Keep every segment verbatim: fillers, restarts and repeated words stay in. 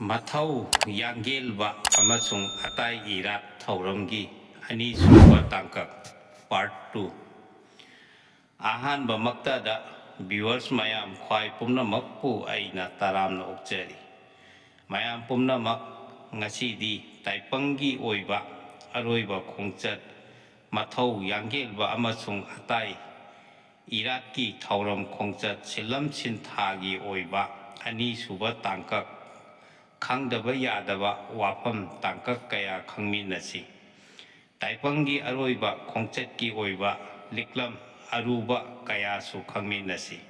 ꯃꯊꯧ ꯌꯥꯡꯒꯦꯜꯕ ꯑꯃꯁꯨꯡ ꯑꯇꯥꯏ ꯏꯔꯥꯠ ꯊꯧꯔꯝꯒꯤ ꯑꯅꯤꯁꯨꯕ ꯇꯥꯡꯀꯛ, part two꯫ ꯑꯍꯥꯟꯕꯃꯛꯇꯗ viewers ꯃꯌꯥꯝ ꯈ꯭ꯋꯥꯏ ꯄꯨꯝꯅꯃꯛꯄꯨ ꯑꯩꯅ ꯇꯔꯥꯝꯅ ꯑꯣꯛꯆꯔꯤ꯫ ꯃꯌꯥꯝ ꯄꯨꯝꯅꯃꯛ, ꯉꯁꯤꯗꯤ ꯇꯥꯏꯄꯪꯒꯤ ꯑꯣꯏꯕ ꯑꯔꯣꯏꯕ ꯈꯣꯡꯆꯠ, ꯃꯊꯧ ꯌꯥꯡꯒꯦꯜꯕ ꯑꯃꯁꯨꯡ ꯑꯇꯥꯏ ꯏꯔꯥꯠꯀꯤ ꯊꯧꯔꯝ ꯈꯣꯡꯆꯠ, ꯁꯤꯜꯂꯝ ꯁꯤꯟꯊꯥꯒꯤ ꯑꯣꯏꯕ ꯑꯅꯤꯁꯨꯕ ꯇꯥꯡꯀꯛ, ꯈꯪꯗꯕ ꯌꯥꯗꯕ ꯋꯥꯐꯝ ꯇꯥꯡꯀꯛ ꯀꯌꯥ ꯈꯪꯃꯤꯟꯅꯁꯤ꯫ ꯇꯥꯏꯄꯪꯒꯤ ꯑꯔꯣꯏꯕ ꯈꯣꯡꯆꯠꯀꯤ ꯑꯣꯏꯕ ꯂꯤꯛꯂꯝ ꯑꯔꯨꯕ ꯀꯌꯥꯁꯨ ꯈꯪꯃꯤꯟꯅꯁꯤ꯫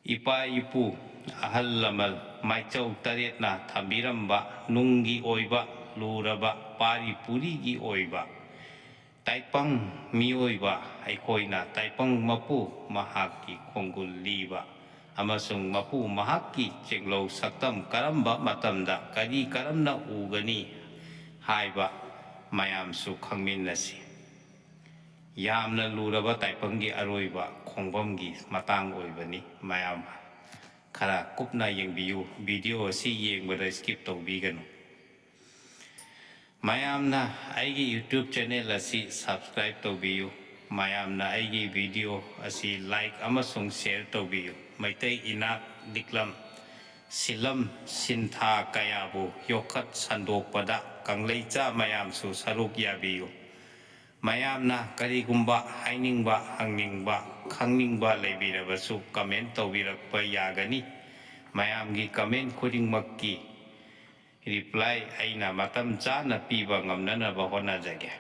ꯏꯄꯥ ꯏꯄꯨ, ꯑꯍꯜ ꯂꯃꯟ, ꯃꯥꯏꯆꯧ ꯇꯔꯦꯠꯅ ꯊꯝꯕꯤꯔꯝꯕ ꯅꯨꯡꯒꯤ ꯑꯣꯏꯕ ꯂꯨꯔꯕ ꯄꯥꯔꯤ ꯄꯨꯔꯤꯒꯤ ꯑꯣꯏꯕ ꯇꯥꯏꯄꯪ ꯃꯤꯑꯣꯏꯕ ꯑꯩꯈꯣꯏꯅ ꯇꯥꯏꯄꯪ ꯃꯄꯨ ꯃꯍꯥꯛꯀꯤ ꯈꯣꯡꯒꯨꯜ ꯂꯤꯕ ꯑꯃꯁꯨꯡ ꯃꯄꯨ ꯃꯍꯥꯛꯀꯤ ꯆꯦꯡꯂꯧ ꯁꯛꯇꯝ ꯀꯔꯝꯕ ꯃꯇꯝꯗ ꯀꯔꯤ ꯀꯔꯝꯅ ꯎꯒꯅꯤ ꯍꯥꯏꯕ ꯃꯌꯥꯝꯁꯨ ꯈꯪꯃꯤꯟꯅꯁꯤ꯫ ꯌꯥꯝꯅ ꯂꯨꯔꯕ ꯇꯥꯏꯄꯪꯒꯤ ꯑꯔꯣꯏꯕ ꯈꯣꯡꯕꯝꯒꯤ ꯃꯇꯥꯡ ꯑꯣꯏꯕꯅꯤ꯫ ꯃꯌꯥꯝ ꯈꯔ ꯀꯨꯞꯅ ꯌꯦꯡꯕꯤꯌꯨ꯫ Video ꯑꯁꯤ ꯌꯦꯡꯕꯗ skip ꯇꯧꯕꯤꯒꯅꯨ꯫ ꯃꯌꯥꯝꯅ ꯑꯩꯒꯤ YouTube channel ꯑꯁꯤ subscribe ꯇꯧꯕꯤꯌꯨ꯫ ꯃꯌꯥꯝꯅ ꯑꯩꯒꯤ video ꯑꯁꯤ like ꯑꯃꯁꯨꯡ share ꯇꯧꯕꯤꯌꯨ꯫ ꯃꯩꯇꯩ ꯏꯅꯥꯠ ꯂꯤꯛꯂꯝ, ꯁꯤꯜꯂꯝ ꯁꯤꯟꯊꯥ ꯀꯌꯥꯕꯨ ꯌꯣꯛꯈꯠ ꯁꯟꯗꯣꯛꯄꯗ ꯀꯪꯂꯩꯆꯥ ꯃꯌꯥꯝꯁꯨ ꯁꯔꯨꯛ ꯌꯥꯕꯤꯌꯨ꯫ ꯃꯌꯥꯝꯅ ꯀꯔꯤꯒꯨꯝꯕ ꯍꯥꯏꯅꯤꯡꯕ, ꯍꯪꯅꯤꯡꯕ, ꯈꯪꯅꯤꯡꯕ ꯂꯩꯕꯤꯔꯕꯁꯨ comment ꯇꯧꯕꯤꯔꯛꯄ ꯌꯥꯒꯅꯤ꯫ ꯃꯌꯥꯝꯒꯤ comment ꯈꯨꯗꯤꯡꯃꯛꯀꯤ reply ꯑꯩꯅ ꯃꯇꯝ ꯆꯥꯅ ꯄꯤꯕ ꯉꯝꯅꯅꯕ ꯍꯣꯠꯅꯖꯒꯦ꯫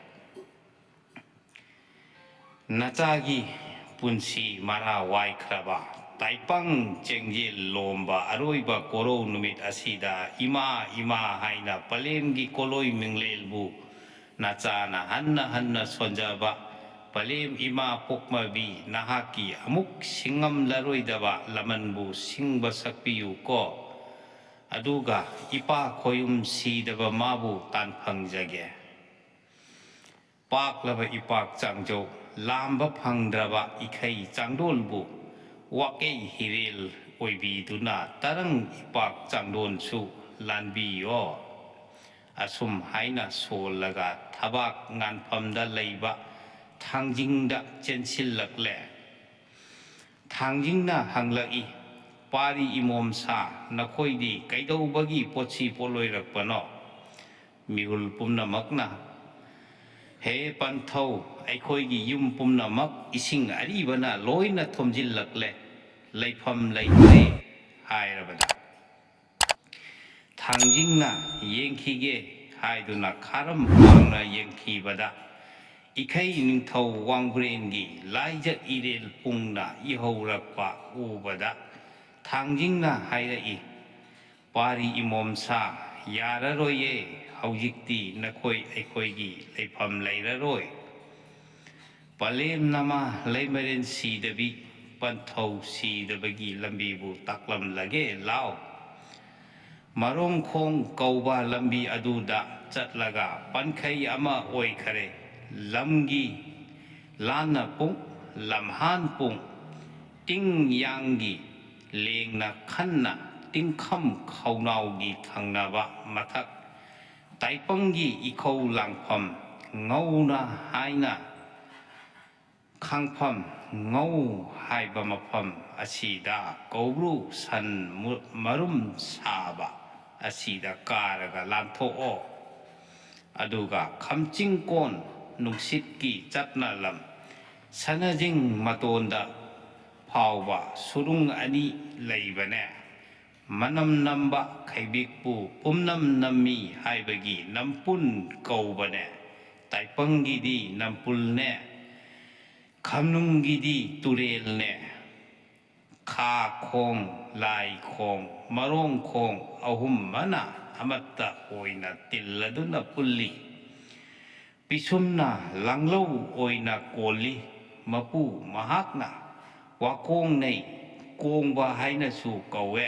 ꯅꯆꯥꯒꯤ ꯄꯨꯟꯁꯤ ꯃꯔꯥ ꯋꯥꯏꯈ꯭ꯔꯕ ꯇꯥꯏꯄꯪ ꯆꯦꯡꯖꯦꯜ ꯂꯣꯝꯕ ꯑꯔꯣꯏꯕ ꯀꯣꯔꯧ ꯅꯨꯃꯤꯠ ꯑꯁꯤꯗ ꯏꯃꯥ, ꯏꯃꯥ ꯍꯥꯏꯅ ꯄꯂꯦꯝꯒꯤ ꯀꯣꯂꯣꯏ ꯃꯤꯡꯂꯦꯜꯕꯨ ꯅꯆꯥꯅ ꯍꯟꯅ ꯍꯟꯅ ꯁꯣꯟꯖꯕ ꯄꯂꯦꯝ ꯏꯃꯥ ꯄꯣꯛꯃꯕꯤ, ꯅꯍꯥꯛꯀꯤ ꯑꯃꯨꯛ ꯁꯤꯡꯉꯝꯂꯔꯣꯏꯗꯕ ꯂꯃꯟꯕꯨ ꯁꯤꯡꯕ ꯁꯛꯄꯤꯌꯨꯀꯣ꯫ ꯑꯗꯨꯒ ꯏꯄꯥ ꯈꯣꯌꯨꯝ ꯁꯤꯗꯕ ꯃꯥꯕꯨ ꯇꯥꯟꯐꯪꯖꯒꯦ꯫ ꯄꯥꯛꯂꯕ ꯏꯄꯥꯛ ꯆꯥꯡꯖꯧ, ꯂꯥꯝꯕ ꯐꯪꯗ꯭ꯔꯕ ꯏꯈꯩ ꯆꯥꯡꯗꯣꯜꯕꯨ ꯋꯥꯀꯩ ꯍꯤꯔꯦꯜ ꯀꯣꯏꯕꯤꯗꯨꯅ ꯇꯔꯪ ꯏꯄꯥꯛ ꯆꯥꯡꯗꯣꯟꯁꯨ ꯂꯥꯟꯕꯤꯌꯣ꯫ ꯑꯁꯨꯝ ꯍꯥꯏꯅ ꯁꯣꯜꯂꯒ ꯊꯕꯥꯛ ꯉꯥꯟꯐꯝꯗ ꯂꯩꯕ ꯊꯥꯡꯖꯤꯡꯗ ꯆꯦꯟꯁꯤꯜꯂꯛꯂꯦ꯫ ꯊꯥꯡꯖꯤꯡꯅ ꯍꯪꯂꯛꯏ, "ꯄꯥꯔꯤ ꯏꯃꯣꯝꯁꯥ, ꯅꯈꯣꯏꯗꯤ ꯀꯩꯗꯧꯕꯒꯤ ꯄꯣꯠꯁꯤ ꯄꯣꯠꯂꯣꯏꯔꯛꯄꯅꯣ?" ꯃꯤꯍꯨꯜ ꯄꯨꯝꯅꯃꯛꯅ, "ꯍꯦ ꯄꯟꯊꯧ, ꯑꯩꯈꯣꯏꯒꯤ ꯌꯨꯝ ꯄꯨꯝꯅꯃꯛ ꯏꯁꯤꯡ ꯑꯔꯤꯕꯅ ꯂꯣꯏꯅ ꯊꯨꯝꯖꯤꯜꯂꯛꯂꯦ, ꯂꯩꯐꯝ ꯂꯩꯇ꯭ꯔꯦ" ꯍꯥꯏꯔꯕꯗ, ꯊꯥꯡꯖꯤꯡꯅ "ꯌꯦꯡꯈꯤꯒꯦ" ꯍꯥꯏꯗꯨꯅ ꯈꯥꯔꯝ ꯋꯥꯡꯅ ꯌꯦꯡꯈꯤꯕꯗ, ꯏꯈꯩ ꯅꯤꯡꯊꯧ ꯋꯥꯡꯕ꯭ꯔꯦꯟꯒꯤ ꯂꯥꯏꯖ ꯏꯔꯦꯜ ꯄꯨꯡꯅ ꯏꯍꯧꯔꯛꯄ ꯎꯕꯗ, ꯊꯥꯡꯖꯤꯡꯅ ꯍꯥꯏꯔꯛꯏ, "ꯄꯥꯔꯤ ꯏꯃꯣꯝꯁꯥ, ꯌꯥꯔꯔꯣꯏꯌꯦ, ꯍꯧꯖꯤꯛꯇꯤ ꯅꯈꯣꯏ ꯑꯩꯈꯣꯏꯒꯤ ꯂꯩꯐꯝ ꯂꯩꯔꯔꯣꯏ꯫ ꯄꯂꯦꯝ ꯅꯃꯥ ꯂꯩꯃꯔꯦꯟ ꯁꯤꯗꯕꯤ, ꯄꯟꯊꯧ ꯁꯤꯗꯕꯒꯤ ꯂꯝꯕꯤꯕꯨ ꯇꯥꯛꯂꯝꯂꯒꯦ ꯂꯥꯎ꯫ ꯃꯔꯣꯡꯈꯣꯡ ꯀꯧꯕ ꯂꯝꯕꯤ ꯑꯗꯨꯗ ꯆꯠꯂꯒ ꯄꯟꯈꯩ ꯑꯃ ꯑꯣꯏꯈꯔꯦ꯫ ꯂꯝꯒꯤ ꯂꯥꯟꯅ ꯄꯨꯡ, ꯂꯝꯍꯥꯟ ꯄꯨꯡ, ꯇꯤꯡ ꯌꯥꯡꯒꯤ ꯂꯦꯡꯅ ꯈꯟꯅ ꯇꯤꯡꯈꯝ ꯈꯧꯅꯥꯎꯒꯤ ꯊꯪꯅꯕ ꯃꯊꯛ ꯇꯥꯏꯄꯪꯒꯤ ꯏꯈꯧ ꯂꯥꯡꯐꯝ ꯉꯧꯅ ꯍꯥꯏꯅ ꯈꯥꯡꯐꯝ ꯉꯧ ꯍꯥꯏꯕ ꯃꯐꯝ ꯑꯁꯤꯗ ꯀꯧꯕ꯭ꯔꯨ ꯁꯟ ꯃꯨ-, ꯃꯔꯨꯝ ꯁꯥꯕ ꯑꯁꯤꯗ ꯀꯥꯔꯒ ꯂꯥꯟꯊꯣꯛꯑꯣ꯫ ꯑꯗꯨꯒ ꯈꯝꯆꯤꯡꯀꯣꯟ ꯅꯨꯡꯁꯤꯠꯀꯤ ꯆꯠꯅꯂꯝ ꯁꯅꯖꯤꯡ ꯃꯇꯣꯟꯗ ꯐꯥꯎꯕ ꯁꯨꯔꯨꯡ ꯑꯅꯤ ꯂꯩꯕꯅꯦ꯫ ꯃꯅꯝ ꯅꯝꯕ ꯈꯩꯕꯤꯛꯄꯨ ꯄꯨꯝꯅꯝ ꯅꯝꯃꯤ ꯍꯥꯏꯕꯒꯤ ꯅꯝꯄꯨꯟ ꯀꯧꯕꯅꯦ꯫ ꯇꯥꯏꯄꯪꯒꯤꯗꯤ ꯅꯝꯄꯨꯜꯅꯦ, ꯈꯝꯅꯨꯡꯒꯤꯗꯤ ꯇꯨꯔꯦꯜꯅꯦ꯫ ꯈꯥ ꯈꯣꯡ, ꯂꯥꯏ ꯈꯣꯡ, ꯃꯔꯣꯡ ꯈꯣꯡ ꯑꯍꯨꯝꯃꯅ ꯑꯃꯠꯇ ꯑꯣꯏꯅ ꯇꯤꯜꯂꯗꯨꯅ ꯄꯨꯜꯂꯤ꯫ ꯄꯤꯁꯨꯝꯅ ꯂꯥꯡꯂꯧ ꯑꯣꯏꯅ ꯀꯣꯜꯂꯤ꯫ ꯃꯄꯨ ꯃꯍꯥꯛꯅ ꯋꯥꯀꯣꯡꯅꯩ ꯀꯣꯡꯕ ꯍꯥꯏꯅꯁꯨ ꯀꯧꯋꯦ꯫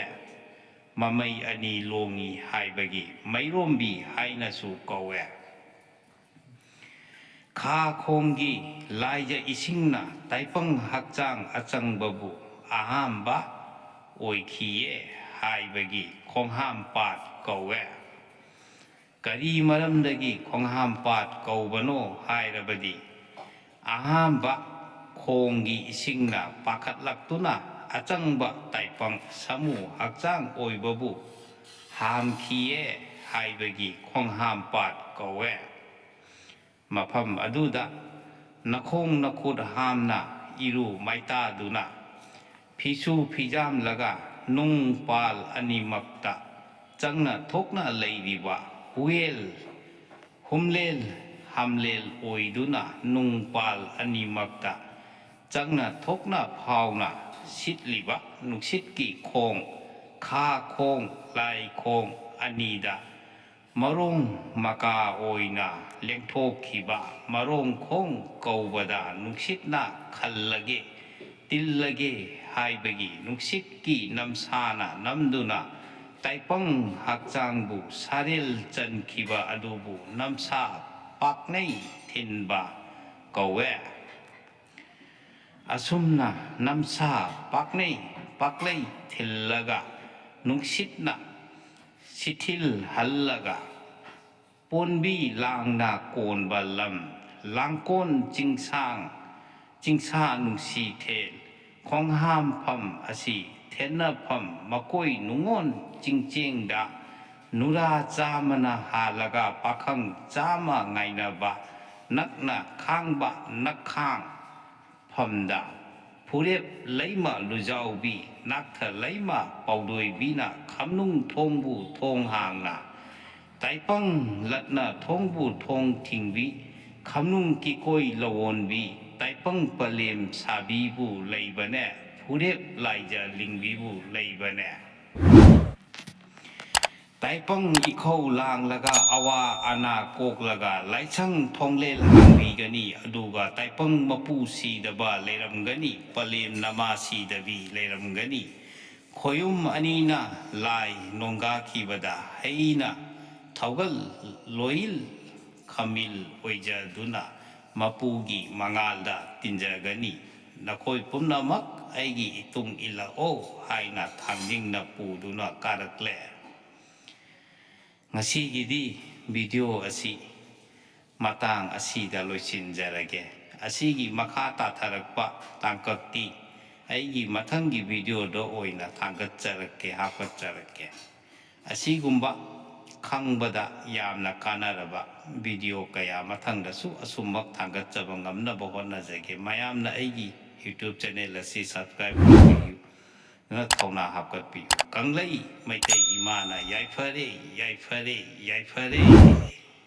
ꯃꯃꯩ ꯑꯅꯤ ꯂꯣꯡꯉꯤ ꯍꯥꯏꯕꯒꯤ ꯃꯩꯔꯣꯝꯕꯤ ꯍꯥꯏꯅꯁꯨ ꯀꯧꯋꯦ꯫ ꯈꯥ ꯈꯣꯡꯒꯤ ꯂꯥꯏꯖ ꯏꯁꯤꯡꯅ ꯇꯥꯏꯄꯪ ꯍꯛꯆꯥꯡ ꯑꯆꯪꯕꯕꯨ ꯑꯍꯥꯝꯕ ꯑꯣꯏꯈꯤꯌꯦ ꯍꯥꯏꯕꯒꯤ ꯈꯣꯡꯍꯥꯝꯄꯥꯠ ꯀꯧꯋꯦ꯫ ꯀꯔꯤ ꯃꯔꯝꯗꯒꯤ ꯈꯣꯡꯍꯥꯝꯄꯥꯠ ꯀꯧꯕꯅꯣ ꯍꯥꯏꯔꯕꯗꯤ, ꯑꯍꯥꯝꯕ ꯈꯣꯡꯒꯤ ꯏꯁꯤꯡꯅ ꯄꯥꯈꯠꯂꯛꯇꯨꯅ ꯑꯆꯪꯕ ꯇꯥꯏꯄꯪ ꯁꯥꯃꯨ ꯍꯛꯆꯥꯡ ꯑꯣꯏꯕꯕꯨ ꯍꯥꯝꯈꯤꯌꯦ ꯍꯥꯏꯕꯒꯤ ꯈꯣꯡꯍꯥꯝꯄꯥꯠ ꯀꯧꯋꯦ꯫ ꯃꯐꯝ ꯑꯗꯨꯗ ꯅꯈꯣꯡ ꯅꯈꯨꯠ ꯍꯥꯝꯅ ꯏꯔꯨ ꯃꯥꯏꯇꯥꯗꯨꯅ ꯐꯤꯁꯨ ꯐꯤꯖꯥꯝꯂꯒ ꯅꯨꯡꯄꯥꯜ ꯑꯅꯤꯃꯛꯇ ꯆꯪꯅ ꯊꯣꯛꯅ ꯂꯩꯔꯤꯕ ꯍꯨꯌꯦꯜ ꯍꯨꯝꯂꯦꯜ ꯍꯥꯝꯂꯦꯜ ꯑꯣꯏꯗꯨꯅ ꯅꯨꯡꯄꯥꯜ ꯑꯅꯤꯃꯛꯇ ꯆꯪꯅ ꯊꯣꯛꯅ ꯐꯥꯎꯅ ꯁꯤꯠꯂꯤꯕ ꯅꯨꯡꯁꯤꯠꯀꯤ ꯈꯣꯡ, ꯈꯥ ꯈꯣꯡ, ꯂꯥꯏ ꯈꯣꯡ ꯑꯅꯤꯗ ꯃꯔꯣꯡ ꯃꯀꯥ ꯑꯣꯏꯅ ꯂꯦꯡꯊꯣꯛꯈꯤꯕ ꯃꯔꯣꯡ ꯈꯣꯡ ꯀꯧꯕꯗ ꯅꯨꯡꯁꯤꯠꯅ ꯈꯜꯂꯒꯦ, ꯇꯤꯜꯂꯒꯦ ꯍꯥꯏꯕꯒꯤ ꯅꯨꯡꯁꯤꯠꯀꯤ ꯅꯝꯁꯥꯅ ꯅꯝꯗꯨꯅ ꯇꯥꯏꯄꯪ ꯍꯛꯆꯥꯡꯕꯨ ꯁꯥꯔꯦꯜ ꯆꯟꯈꯤꯕ ꯑꯗꯨꯕꯨ ꯅꯝꯁꯥ ꯄꯥꯛꯅꯩ ꯊꯤꯟꯕ ꯀꯧꯋꯦ꯫ ꯑꯁꯨꯝꯅ ꯅꯝꯁꯥ ꯄꯥꯛꯅꯩ ꯄꯥꯛꯂꯩ ꯊꯤꯜꯂꯒ ꯅꯨꯡꯁꯤꯠꯅ ꯁꯤꯊꯤꯜꯍꯜꯂꯒ ꯄꯣꯟꯕꯤ ꯂꯥꯡꯅ ꯀꯣꯟꯕ ꯂꯝ, ꯂꯥꯡꯀꯣꯟ ꯆꯤꯡꯁꯥꯡ, ꯆꯤꯡꯁꯥ ꯅꯨꯡꯁꯤꯊꯦꯜ, ꯈꯣꯡꯍꯥꯝꯐꯝ ꯑꯁꯤ ꯊꯦꯠꯅꯐꯝ ꯃꯀꯣꯏ ꯅꯨꯡꯉꯣꯟ ꯆꯤꯡꯆꯦꯡꯗ ꯅꯨꯔꯥ ꯆꯥꯝꯃꯅ ꯍꯥꯜꯂꯒ ꯄꯥꯈꯪ ꯆꯥꯝꯃ ꯉꯥꯏꯅꯕ ꯅꯛꯅ ꯈꯥꯡꯕ ꯅꯛꯈꯥꯡ ꯐꯝꯗ ꯐꯨꯔꯦꯞ ꯂꯩꯃ ꯂꯨꯖꯥꯎꯕꯤ ꯅꯥꯛꯊ ꯂꯩꯃ ꯄꯥꯎꯗꯣꯏꯕꯤꯅ ꯈꯝꯅꯨꯡ ꯊꯣꯡꯕꯨ ꯊꯣꯡ ꯍꯥꯡꯅ ꯇꯥꯏꯄꯪ ꯂꯠꯅ ꯊꯣꯡꯕꯨ ꯊꯣꯡ ꯊꯤꯡꯕꯤ ꯈꯝꯅꯨꯡ ꯀꯤꯀꯣꯏ ꯂꯋꯣꯟꯕꯤ ꯇꯥꯏꯄꯪ ꯄꯂꯦꯝ ꯁꯥꯕꯤꯕꯨ ꯂꯩꯕꯅꯦ ꯐꯨꯔꯦꯞ ꯂꯥꯏꯖ ꯂꯤꯡꯕꯤꯕꯨ ꯂꯩꯕꯅꯦ꯫ ꯇꯥꯏꯄꯪ ꯏꯈꯧ ꯂꯥꯡꯂꯒ ꯑꯋꯥ ꯑꯅꯥ ꯀꯣꯛꯂꯒ ꯂꯥꯏꯁꯪ ꯊꯣꯡꯂꯦꯜ ꯍꯥꯡꯕꯤꯒꯅꯤ꯫ ꯑꯗꯨꯒ ꯇꯥꯏꯄꯪ ꯃꯄꯨ ꯁꯤꯗꯕ ꯂꯩꯔꯝꯒꯅꯤ, ꯄꯂꯦꯝ ꯅꯃꯥ ꯁꯤꯗꯕꯤ ꯂꯩꯔꯝꯒꯅꯤ꯫ ꯈꯣꯌꯨꯝ ꯑꯅꯤꯅ ꯂꯥꯏ ꯅꯣꯡꯒꯥꯈꯤꯕꯗ ꯍꯩꯅ ꯊꯧꯒꯜ ꯂꯣꯏꯜ ꯈꯥꯃꯤꯜ ꯑꯣꯏꯖꯗꯨꯅ ꯃꯄꯨꯒꯤ ꯃꯉꯥꯜꯗ ꯇꯤꯟꯖꯒꯅꯤ꯫ ꯅꯈꯣꯏ ꯄꯨꯝꯅꯃꯛ ꯑꯩꯒꯤ ꯏꯇꯨꯡ ꯏꯜꯂꯛꯑꯣ ꯍꯥꯏꯅ ꯊꯥꯡꯖꯤꯡꯅ ꯄꯨꯗꯨꯅ ꯀꯥꯔꯛꯂꯦ꯫ ꯉꯁꯤꯒꯤꯗꯤ video ꯑꯁꯤ ꯃꯇꯥꯡ ꯑꯁꯤꯗ ꯂꯣꯏꯁꯤꯟꯖꯔꯒꯦ꯫ ꯑꯁꯤꯒꯤ ꯃꯈꯥ ꯇꯥꯊꯔꯛꯄ ꯇꯥꯡꯀꯛꯇꯤ ꯑꯩꯒꯤ ꯃꯊꯪꯒꯤ videoꯗ ꯑꯣꯏꯅ ꯊꯥꯡꯒꯠꯆꯔꯛꯀꯦ, ꯍꯥꯞꯀꯠꯆꯔꯛꯀꯦ꯫ ꯑꯁꯤꯒꯨꯝꯕ ꯈꯪꯕꯗ ꯌꯥꯝꯅ ꯀꯥꯟꯅꯔꯕ video ꯀꯌꯥ ꯃꯊꯪꯗꯁꯨ ꯑꯁꯨꯝꯃꯛ ꯊꯥꯡꯒꯠꯆꯕ ꯉꯝꯅꯕ ꯍꯣꯠꯅꯖꯒꯦ꯫ ꯃꯌꯥꯝꯅ ꯑꯩꯒꯤ YouTube channel ꯑꯁꯤ subscribe ꯇꯧꯕꯤꯌꯨ꯫ ꯅ ꯊꯧꯅꯥ ꯍꯥꯞꯀꯠꯄꯤꯌꯨ꯫ ꯀꯪꯂꯩ ꯃꯩꯇꯩ ꯏꯃꯥꯅ ꯌꯥꯏꯐꯔꯦ, ꯌꯥꯏꯐꯔꯦ, ꯌꯥꯏꯐꯔꯦ꯫